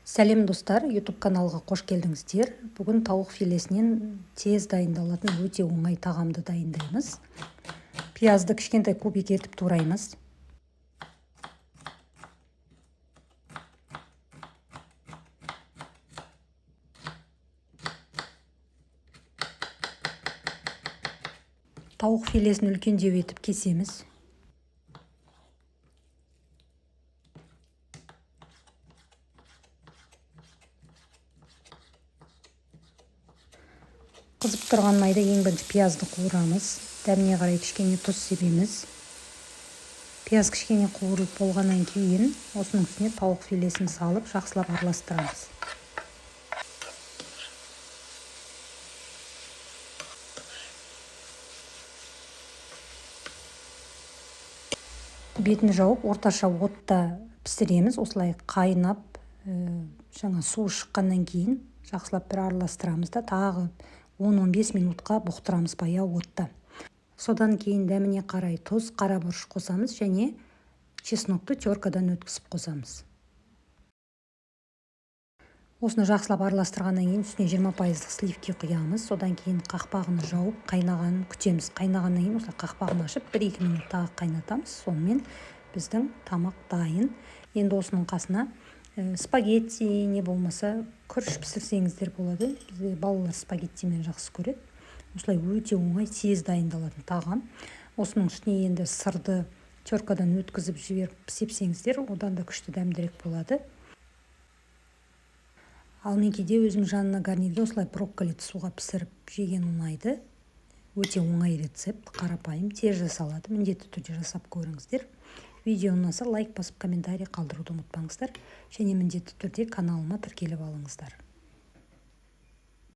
Сәлем, достар! YouTube каналға қош келдіңіздер! Бүгін тауық филесінен тез дайындалатын өте оңай тағамды дайындаймыз. Пиязды кішкентай кубик етіп тураймыз. Тауық филесін үлкендеу етіп кесеміз. Қызып тұрған майда ең бірінші пиязды қуырамыз. Дәміне қарай кішкене тұз себеміз. Пияз кішкене қуырылып болғаннан кейін осының үстіне тауық филесін салып, жақсылап араластырамыз. Бетін жауып, орташа отта пісіреміз. Осылай қайнап, жаңа суы шыққаннан кейін жақсылап бір араластырамыз да, тағы 10-15 минутқа бұқтырамыз баяу отта. Содан кейін дәміне қарай тұз, қара бұрыш қосамыз және чеснокты теркадан өткізіп қосамыз. Осыны жақсылап араластырғаннан кейін үстіне 20 пайыздық сливки құямыз. Содан кейін қақпағын жауып, қайнағанын күтеміз. Қайнағаннан кейін осылай қақпағын ашып, 1-2 минут тағы қайнатамыз. Сонымен біздің тамақ дайын. Енді осының қасына спагетти не болмаса күріш пісірсеңіздер болады. Бізде балалар спагеттимен жақсы көреді. Осылай өте оңай, тез дайындалатын тағам. Осының үстіне енді сырды теркадан өткізіп жіберіп сепсеңіздер, одан да күшті, дәмдірек болады. Ал мен кейде өзім жанына гарнирге осылай брокколиді суға пісіріп жеген ұнайды. Өте оңай рецепт, қарапайым, тез жасалады. Міндетті түрде жасап көріңіздер. Видео ұнаса, лайк басып, комментарий қалдыруды ұмытпаңыздар және міндетті түрде каналыма тіркеліп алыңыздар.